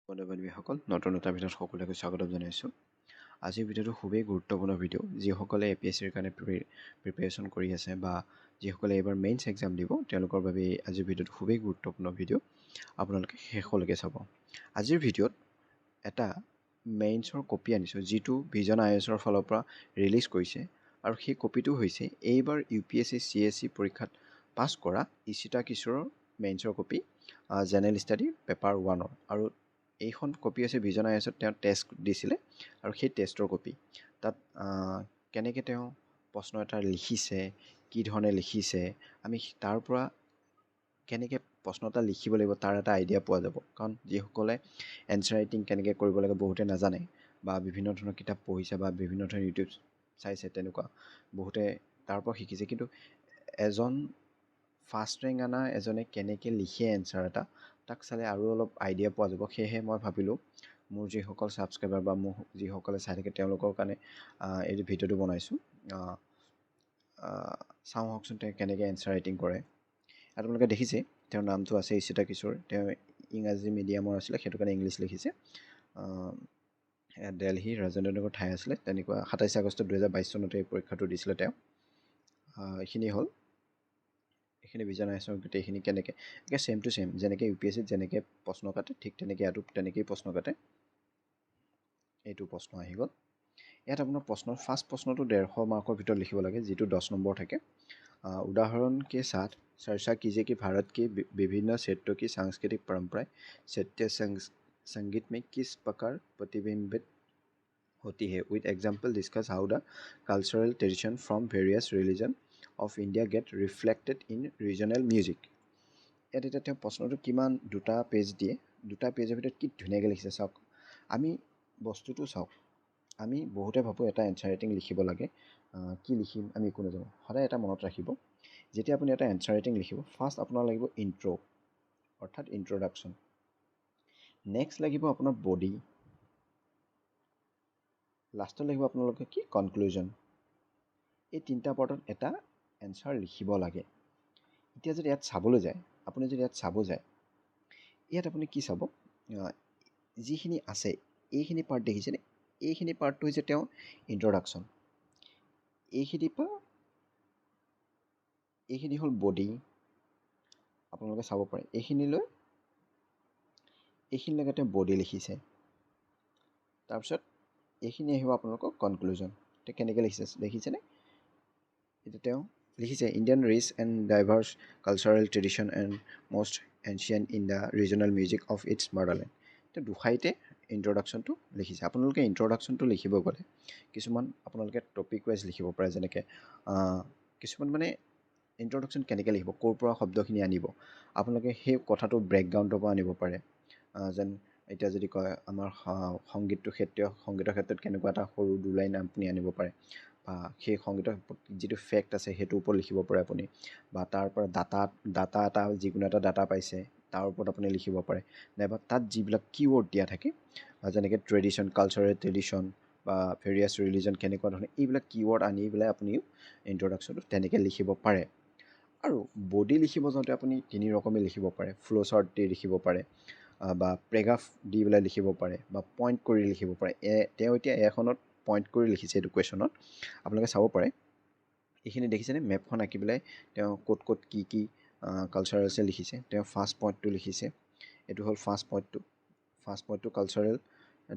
বন্ধু বান্ধৱীসকল, নতুন এটা ভিডিঅ'ত সকলোকে স্বাগতম জনাইছোঁ। আজিৰ ভিডিঅ'টো খুবেই গুৰুত্বপূৰ্ণ ভিডিঅ'। যিসকলে এ পি এছ চিৰ কাৰণে প্ৰিপেৰেশ্যন কৰি আছে বা যিসকলে এইবাৰ মেইনছ এক্সাম দিব, তেওঁলোকৰ বাবে আজিৰ ভিডিঅ'টো খুবেই গুৰুত্বপূৰ্ণ ভিডিঅ'। আপোনালোকে শেষলৈকে চাব। আজিৰ ভিডিঅ'ত এটা মেইনছৰ কপি আনিছোঁ, যিটো ভিজন আই এছৰ ফালৰ পৰা ৰিলিজ কৰিছে, আৰু সেই কপিটো হৈছে এইবাৰ U P S C C S C পৰীক্ষাত পাছ কৰা ঈশিতা কিশোৰৰ মেইনছৰ কপি, জেনেৰেল ষ্টাডি পেপাৰ ওৱানৰ। আৰু এইখন কপি হৈছে ভিজন আই এছত তেওঁ টেষ্ট দিছিলে আৰু সেই টেষ্টৰ কপি। তাত কেনেকৈ তেওঁ প্ৰশ্ন এটা লিখিছে, কি ধৰণে লিখিছে, আমি তাৰ পৰা কেনেকৈ প্ৰশ্ন এটা লিখিব লাগিব তাৰ এটা আইডিয়া পোৱা যাব। কাৰণ যিসকলে এনচাৰ ৰাইটিং কেনেকৈ কৰিব লাগে বহুতে নাজানে, বা বিভিন্ন ধৰণৰ কিতাপ পঢ়িছে বা বিভিন্ন ধৰণৰ ইউটিউব চাইছে, তেনেকুৱা বহুতে তাৰ পৰা শিকিছে। কিন্তু এজন ফাৰ্ষ্ট ৰেংক অনা এজনে কেনেকৈ লিখে এনচাৰ এটা, তাক চালে আৰু অলপ আইডিয়া পোৱা যাব। সেয়েহে মই ভাবিলোঁ, মোৰ যিসকল ছাবস্ক্ৰাইবাৰ বা মোৰ যিসকলে চাই থাকে, তেওঁলোকৰ কাৰণে এই ভিডিঅ'টো বনাইছোঁ। চাওঁ আহকচোন তেওঁ কেনেকৈ এনচাৰ ৰাইটিং কৰে। আপোনালোকে দেখিছে তেওঁৰ নামটো আছে ঈশিতা কিশোৰ। তেওঁ ইংৰাজী মিডিয়ামৰ আছিলে, সেইটো কাৰণে ইংলিছ লিখিছে। দেলহি ৰাজেন্দ্ৰ নগৰ ঠাই আছিলে তেনেকুৱা। 27 আগষ্ট 2022 চনতে এই পৰীক্ষাটো দিছিলে তেওঁ। এইখিনি হ'ল, এইখিনি ভিজন আই এছৰ গোটেইখিনি কেনেকৈ একে ছেইম টু ছেইম, যেনেকৈ ইউ পি এছ চিত যেনেকৈ প্ৰশ্ন কাটে, ঠিক তেনেকৈ ইয়াতো তেনেকেই প্ৰশ্ন কাটে। এইটো প্ৰশ্ন আহি গ'ল। ইয়াত আপোনাৰ প্ৰশ্ন, ফাৰ্ষ্ট প্ৰশ্নটো 150 মাৰ্কৰ ভিতৰত লিখিব লাগে, যিটো 10 নম্বৰ থাকে। उदाहरण के साथ चर्चा कीजिए कि भारत के विभिन्न क्षेत्रों की सांस्कृतिक परंपराएं क्षेत्रीय संगीत में किस प्रकार प्रतिबिंबित होती है। With example, discuss how the cultural tradition from various region of India get reflected in regional music. ইয়াত এতিয়া তেওঁ প্ৰশ্নটো কিমান দুটা পেজ দিয়ে, দুটা পেজৰ ভিতৰত কি ধুনীয়াকৈ লিখিছে চাওক। আমি বস্তুটো চাওক, আমি বহুতে ভাবোঁ এটা এনচাৰ ৰাইটিং লিখিব লাগে, কি লিখিম আমি একো নাজানো। সদায় এটা মনত ৰাখিব, যেতিয়া আপুনি এটা এনচাৰ ৰাইটিং লিখিব, ফাৰ্ষ্ট আপোনাৰ লাগিব ইণ্ট্ৰ', অৰ্থাৎ ইণ্ট্ৰডাকশ্যন। নেক্সট লাগিব আপোনাৰ বডি, লাষ্টত লাগিব আপোনালোকে কি কনক্লুজন। এই তিনিটা পাৰ্টত এটা এনচাৰ লিখিব লাগে। এতিয়া যদি ইয়াত চাবলৈ যায়, আপুনি যদি ইয়াত চাব যায়, ইয়াত আপুনি কি চাব? যিখিনি আছে এইখিনি পাৰ্ট দেখিছেনে? এইখিনি পাৰ্টটো হৈছে তেওঁ ইণ্ট্ৰডাকশ্যন। এইখিনিৰ পৰা এইখিনি হ'ল বডি। আপোনালোকে চাব পাৰে, এইখিনিলৈ এইখিনিলৈকে তেওঁ বডি লিখিছে। তাৰপিছত এইখিনি আহিব আপোনালোকৰ কনক্লুজন। তেওঁ কেনেকৈ লিখিছে দেখিছেনে? এতিয়া তেওঁ লিখিছে, "Indian rich and diverse cultural tradition and most ancient in the regional music of its motherland." তেওঁ দুশাৰীতে ইণ্ট্ৰডাকশ্যনটো লিখিছে। আপোনালোকে ইণ্ট্ৰডাকশ্যনটো লিখিব গ'লে কিছুমান আপোনালোকে টপিক ৱাইজ লিখিব পাৰে, যেনেকৈ কিছুমান মানে ইণ্ট্ৰডাকশ্যন কেনেকৈ লিখিব, ক'ৰ পৰা শব্দখিনি আনিব, আপোনালোকে সেই কথাটো বেকগ্ৰাউণ্ডৰ পৰা আনিব পাৰে। যেন এতিয়া যদি কয় আমাৰ সংগীতটো ক্ষেত্ৰীয় সংগীতৰ ক্ষেত্ৰত কেনেকুৱা, এটা সৰু দুলাইন আপুনি আনিব পাৰে, বা সেই সংগীতৰ যিটো ফেক্ট আছে সেইটোৰ ওপৰত লিখিব পাৰে আপুনি, বা তাৰ পৰা ডাটা এটা, যিকোনো এটা ডাটা পাইছে, তাৰ ওপৰত আপুনি লিখিব পাৰে, নাইবা তাত যিবিলাক কিৱৰ্ড দিয়া থাকে, যেনেকৈ ট্ৰেডিশ্যন, কালচাৰেল ট্ৰেডিশ্যন বা ভেৰিয়াছ ৰিলিজন কেনেকুৱা ধৰণৰ, এইবিলাক কিৱৰ্ড আনি পেলাই আপুনিও ইণ্ট্ৰডাকশ্যনটো তেনেকৈ লিখিব পাৰে। আৰু বডি লিখিব যাওঁতে আপুনি তিনি ৰকমে লিখিব পাৰে। ফ্ল' চাৰ্ট দি লিখিব পাৰে, বা পেৰেগ্ৰাফ দি পেলাই লিখিব পাৰে, বা পইণ্ট কৰি লিখিব পাৰে। তেওঁ এতিয়া এখনত পইণ্ট কৰি লিখিছে। এইটো কুৱেশ্যনত আপোনালোকে চাব পাৰে। এইখিনি দেখিছেনে? মেপখন আঁকি পেলাই তেওঁ ক'ত ক'ত কি কি কালচাৰ আছে লিখিছে। তেওঁ ফাৰ্ষ্ট পইণ্টটো লিখিছে। এইটো হ'ল ফাৰ্ষ্ট পইণ্টটো। ফাৰ্ষ্ট পইণ্টটো কালচাৰেল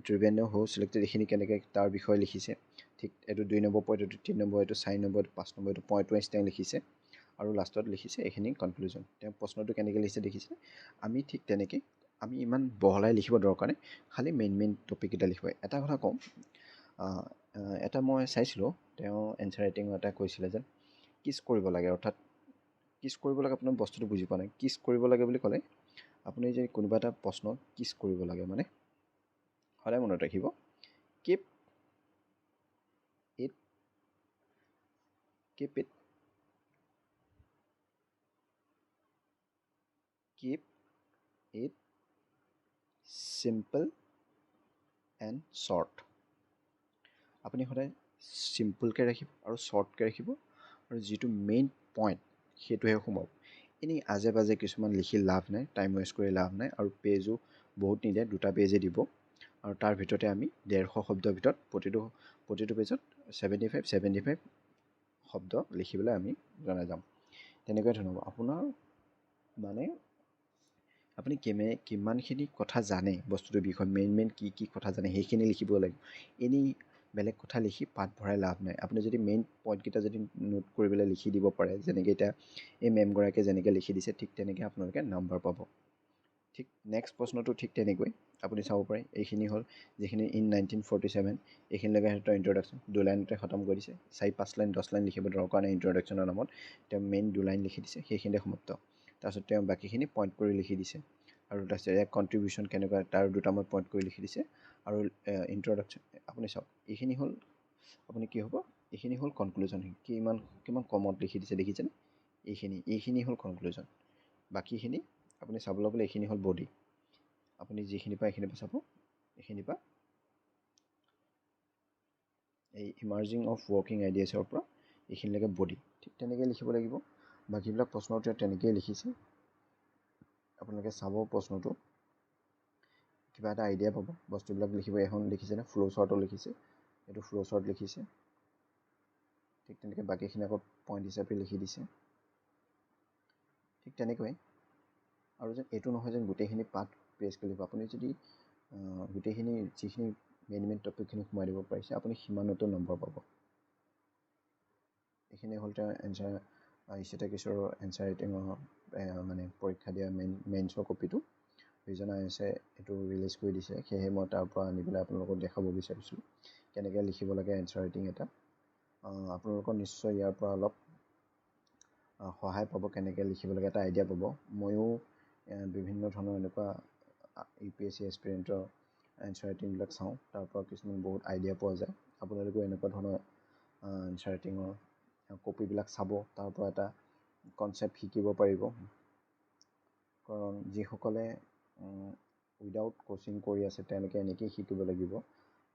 ট্ৰিবিউন হু চিলেক্টেড, এইখিনি কেনেকৈ তাৰ বিষয়ে লিখিছে। ঠিক এইটো 2 নম্বৰ পইণ্ট, এইটো 3 নম্বৰ, এইটো 4 নম্বৰ, এইটো 5 নম্বৰ। এইটো পইণ্ট ৱাইজ তেওঁ লিখিছে আৰু লাষ্টত লিখিছে এইখিনি কনক্লুজন। তেওঁ প্ৰশ্নটো কেনেকৈ লিখিছে দেখিছে? আমি ঠিক তেনেকৈ, আমি ইমান বহলাই লিখিব দৰকাৰ নাই, খালি মেইন মেইন টপিককেইটা লিখিব। এটা কথা কওঁ, এটা মই চাইছিলোঁ, তেওঁ এনচাৰ ৰাইটিঙৰ এটা কৈছিলে যে কিছ কৰিব লাগে। অৰ্থাৎ কিছ কৰিব লাগে, আপোনাৰ বস্তুটো বুজি পোৱা নাই। কিছ কৰিব লাগে বুলি ক'লে, আপুনি যদি কোনোবা এটা প্ৰশ্ন কিছ কৰিব লাগে মানে সদায় মনত ৰাখিব, keep it simple and short. আপুনি সদায় চিম্পলকৈ ৰাখিব আৰু শ্বৰ্টকৈ ৰাখিব আৰু যিটো মেইন পইণ্ট সেইটোহে সোমাব। এনেই আজে বাজে কিছুমান লিখি লাভ নাই, টাইম ৱেষ্ট কৰি লাভ নাই আৰু পেজো বহুত নিদিয়ে, দুটা পেজে দিব আৰু তাৰ ভিতৰতে আমি 150 শব্দৰ ভিতৰত প্ৰতিটো পেজত 75 শব্দ লিখিবলৈ আমি জনাই যাম। তেনেকৈ ধৰণৰ আপোনাৰ মানে আপুনি কিমানখিনি কথা জানে বস্তুটোৰ বিষয়ে, মেইন মেইন কি কি কথা জানে সেইখিনি লিখিব লাগিব। এনেই বেলেগ কথা লিখি পাত ভৰাই লাভ নাই। আপুনি যদি মেইন পইণ্টকেইটা যদি নোট কৰি পেলাই লিখি দিব পাৰে, যেনেকৈ এতিয়া এই মেমগৰাকীয়ে যেনেকৈ লিখি দিছে ঠিক তেনেকৈ আপোনালোকে নাম্বাৰ পাব। ঠিক নেক্সট প্ৰশ্নটো ঠিক তেনেকৈ আপুনি চাব পাৰে। এইখিনি হ'ল যিখিনি ইন 1947 এইখিনিলৈকে সিহঁতৰ ইণ্ট্ৰডাকশ্যন দুলাইনতে খতম কৰি দিছে। 4-5 লাইন 10 লাইন লিখিব দৰকাৰ নাই ইণ্ট্ৰডাকশ্যনৰ নামত, তেওঁ মেইন দুলাইন লিখি দিছে, সেইখিনিতে সমাপ্ত। তাৰপিছত তেওঁ বাকীখিনি পইণ্ট কৰি লিখি দিছে আৰু তাৰপিছত ইয়াৰ কণ্ট্ৰিবিউশ্যন কেনেকুৱা তাৰ দুটামান পইণ্ট কৰি লিখি দিছে আৰু ইণ্ট্ৰডাকশ্যন আপুনি চাওক এইখিনি হ'ল আপুনি কি হ'ব, এইখিনি হ'ল কনক্লুজন। কিমান কমত লিখি দিছে দেখিছেনে, এইখিনি হ'ল কনক্লুজন। বাকীখিনি আপুনি চাবলৈ গ'লে এইখিনি হ'ল বডি। আপুনি যিখিনি পায় এইখিনিৰ পৰা চাব, এইখিনিৰ পৰা এই ইমাৰ্জিং অফ ৱৰ্কিং আইডিয়াছৰ পৰা এইখিনিলৈকে বডি, ঠিক তেনেকৈ লিখিব লাগিব। বাকীবিলাক প্ৰশ্ন তেওঁ তেনেকৈয়ে লিখিছে, আপোনালোকে চাব প্ৰশ্নটো, কিবা এটা আইডিয়া পাব বস্তুবিলাক লিখিব। এখন লিখিছেনে ফ্ল' চাৰ্টো লিখিছে, এইটো ফ্ল' চাৰ্ট লিখিছে। ঠিক তেনেকৈ বাকীখিনি আকৌ পইণ্ট হিচাপে লিখি দিছে, ঠিক তেনেকৈ। আৰু যেন এইটো নহয় যেন গোটেইখিনি পাঠ পেজ কৰি লিখিব, আপুনি যদি গোটেইখিনি যিখিনি মেইন মেইন টপিকখিনি সোমাই দিব পাৰিছে আপুনি সিমানতো নম্বৰ পাব। এইখিনি হ'ল তেওঁৰ এনচাৰ, ইশিতা কিশোৰৰ এনচাৰ ৰাইটিঙৰ মানে পৰীক্ষা দিয়া মেইনছৰ কপিটো ৰিজন I এছে এইটো ৰিলিজ কৰি দিছে, সেয়েহে মই তাৰ পৰা আনি পেলাই আপোনালোকক দেখাব বিচাৰিছিলোঁ কেনেকৈ লিখিব লাগে এনচাৰ ৰাইটিং এটা। আপোনালোকৰ নিশ্চয় ইয়াৰ পৰা অলপ সহায় পাব, কেনেকৈ লিখিব লাগে এটা আইডিয়া পাব। ময়ো বিভিন্ন ধৰণৰ এনেকুৱা ইউ পি এছ চি এছপিৰেণ্টৰ এনচাৰ ৰাইটিংবিলাক চাওঁ, তাৰ পৰা কিছুমান বহুত আইডিয়া পোৱা যায়। আপোনালোকেও এনেকুৱা ধৰণৰ এনচাৰ ৰাইটিঙৰ কপিবিলাক চাব, তাৰ পৰা এটা কনচেপ্ট শিকিব পাৰিব। কাৰণ যিসকলে উইদাউট কোচিং কৰি আছে তেওঁলোকে এনেকৈয়ে শিকিব লাগিব।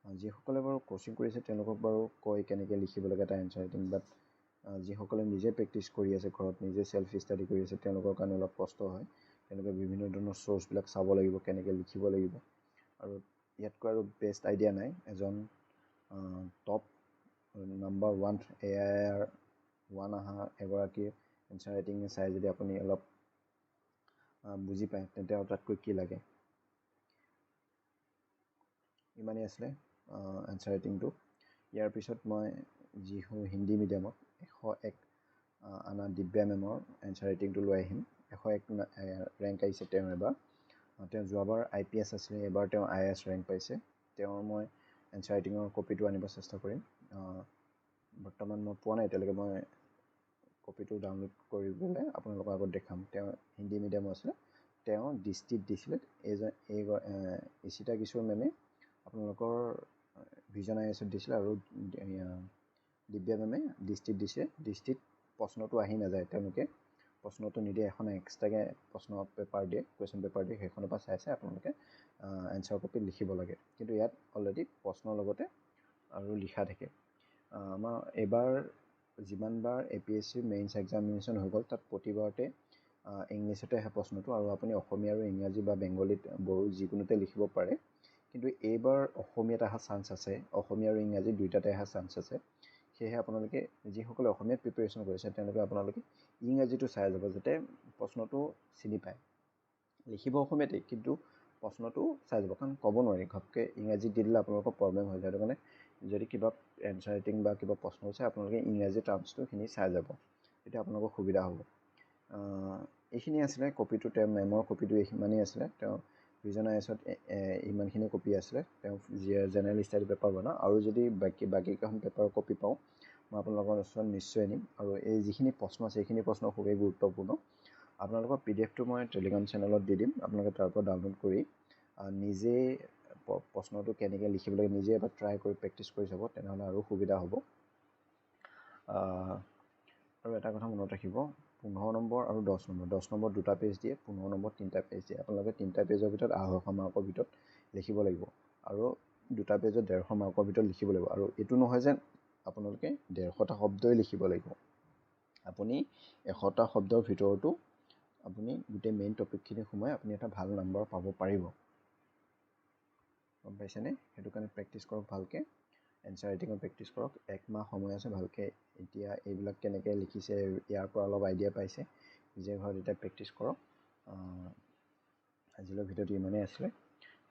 যিসকলে বাৰু কোচিং কৰি আছে তেওঁলোকক বাৰু কয় কেনেকৈ লিখিব লাগে এটা এনচাৰ ৰাইটিং, বাট যিসকলে নিজে প্ৰেক্টিছ কৰি আছে ঘৰত, নিজে চেল্ফ ষ্টাডি কৰি আছে তেওঁলোকৰ কাৰণে অলপ কষ্ট হয়। তেওঁলোকে বিভিন্ন ধৰণৰ চ'ৰ্চবিলাক চাব লাগিব, কেনেকৈ লিখিব লাগিব। আৰু ইয়াতকৈ আৰু বেষ্ট আইডিয়া নাই, এজন top number 1 AIR 1 অহা এগৰাকীৰ এনচাৰ ৰাইটিং চাই যদি আপুনি অলপ বুজি পায় তেন্তে আৰু তাতকৈ কি লাগে। ইমানেই আছিলে এনচাৰ ৰাইটিংটো। ইয়াৰ পিছত মই যিসমূহ হিন্দী মিডিয়ামত 101 আনা দিব্যা মেমৰ এনচাৰ ৰাইটিংটো লৈ আহিম। 101 ৰেংক আহিছে তেওঁৰ এবাৰ, তেওঁ যোৱাবাৰ IPS আছিলে, এবাৰ তেওঁ IAS rank পাইছে। তেওঁৰ মই এনচাৰ ৰাইটিঙৰ কপিটো আনিব চেষ্টা কৰিম। বৰ্তমান মই পোৱা নাই এতিয়ালৈকে, মই কপিটো ডাউনলোড কৰি পেলাই আপোনালোকৰ আগত দেখাম। তেওঁ হিন্দী মিডিয়ামৰ আছিলে, তেওঁ ডিষ্ট্ৰিক্ট দিছিলে। এই ইশিতা কিশোৰ মেমে আপোনালোকৰ ভিজন I এছত দিছিলে আৰু দিব্যা মেমে ডিষ্ট্ৰিক্ট দিছে। ডিষ্ট্ৰিক্ট প্ৰশ্নটো আহি নাযায়, তেওঁলোকে প্ৰশ্নটো নিদিয়ে, এখন এক্সট্ৰাকৈ প্ৰশ্ন পেপাৰ দিয়ে, কুৱেশ্যন পেপাৰ দিয়ে, সেইখনৰ পৰা চাই চাই আপোনালোকে এনচাৰ কপি লিখিব লাগে। কিন্তু ইয়াত অলৰেডি প্ৰশ্নৰ লগতে আৰু লিখা থাকে। আমাৰ এইবাৰ যিমানবাৰ এ পি এছ চিৰ মেইনছ এক্সামিনেশ্যন হৈ গ'ল তাত প্ৰতিবাৰতে ইংলিছতে আহে প্ৰশ্নটো, আৰু আপুনি অসমীয়া আৰু ইংৰাজী বা বেংগলীত বড়ো যিকোনোতে লিখিব পাৰে। কিন্তু এইবাৰ অসমীয়াত অহা চান্স আছে, অসমীয়া আৰু ইংৰাজী দুয়োটাতে অহা চান্স আছে। সেয়েহে আপোনালোকে যিসকলে অসমীয়াত প্ৰিপেৰেশ্যন কৰিছে তেওঁলোকে আপোনালোকে ইংৰাজীটো চাই যাব, যাতে প্ৰশ্নটো চিনি পায়। লিখিব অসমীয়াতেই কিন্তু প্ৰশ্নটো চাই যাব, কাৰণ ক'ব নোৱাৰি ঘপকৈ ইংৰাজীত দি দিলে আপোনালোকৰ প্ৰব্লেম হৈ যায়। সেইটো কাৰণে যদি কিবা এনচাৰ ৰাইটিং বা কিবা প্ৰশ্ন চাই আপোনালোকে ইংৰাজী টাৰ্মছটোখিনি চাই যাব, তেতিয়া আপোনালোকৰ সুবিধা হ'ব। এইখিনি আছিলে কপিটো, তেওঁ মেমৰ কপিটো এইখিনিমানেই আছিলে। তেওঁ ভিজন I এছত ইমানখিনি কপি আছিলে, তেওঁ জেনেৰেল ষ্টাডি পেপাৰ বনাওঁ। আৰু যদি বাকীকেইখন পেপাৰৰ কপি পাওঁ মই আপোনালোকৰ ওচৰত নিশ্চয় আনিম। আৰু এই যিখিনি প্ৰশ্ন আছে সেইখিনি প্ৰশ্ন খুবেই গুৰুত্বপূৰ্ণ। আপোনালোকৰ পি ডি এফটো মই টেলিগ্ৰাম চেনেলত দি দিম, আপোনালোকে তাৰ পৰা ডাউনলোড কৰি নিজে প্ৰশ্নটো কেনেকৈ লিখিব লাগে নিজে এবাৰ ট্ৰাই কৰি প্ৰেক্টিছ কৰি চাব, তেনেহ'লে আৰু সুবিধা হ'ব। আৰু এটা কথা মনত ৰাখিব, 15 নম্বৰ আৰু 10 নম্বৰ, 10 নম্বৰ দুটা পেজ দিয়ে, 15 নম্বৰ তিনিটা পেজ দিয়ে। আপোনালোকে তিনিটা পেজৰ ভিতৰত 250 মাৰ্কৰ ভিতৰত লিখিব লাগিব আৰু দুটা পেজত 150 মাৰ্কৰ ভিতৰত লিখিব লাগিব। আৰু এইটো নহয় যেন আপোনালোকে 150টা শব্দই লিখিব লাগিব, আপুনি 100টা শব্দৰ ভিতৰতো আপুনি গোটেই মেইন টপিকখিনি সোমাই আপুনি এটা ভাল নম্বৰ পাব পাৰিব। গম পাইছেনে? সেইটো কাৰণে প্ৰেক্টিছ কৰক ভালকৈ, এনচাৰ ৰাইটিঙৰ প্ৰেক্টিছ কৰক। এক মাহ সময় আছে, ভালকৈ এতিয়া এইবিলাক কেনেকৈ লিখিছে ইয়াৰ পৰা অলপ আইডিয়া পাইছে, নিজে ঘৰত এতিয়া প্ৰেক্টিছ কৰক। আজিলৈ ভিডিঅ'টো ইমানেই আছিলে।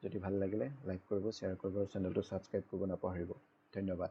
যদি ভাল লাগিলে লাইক কৰিব, শ্বেয়াৰ কৰিব আৰু চেনেলটো ছাবস্ক্ৰাইব কৰিব নাপাহৰিব। ধন্যবাদ।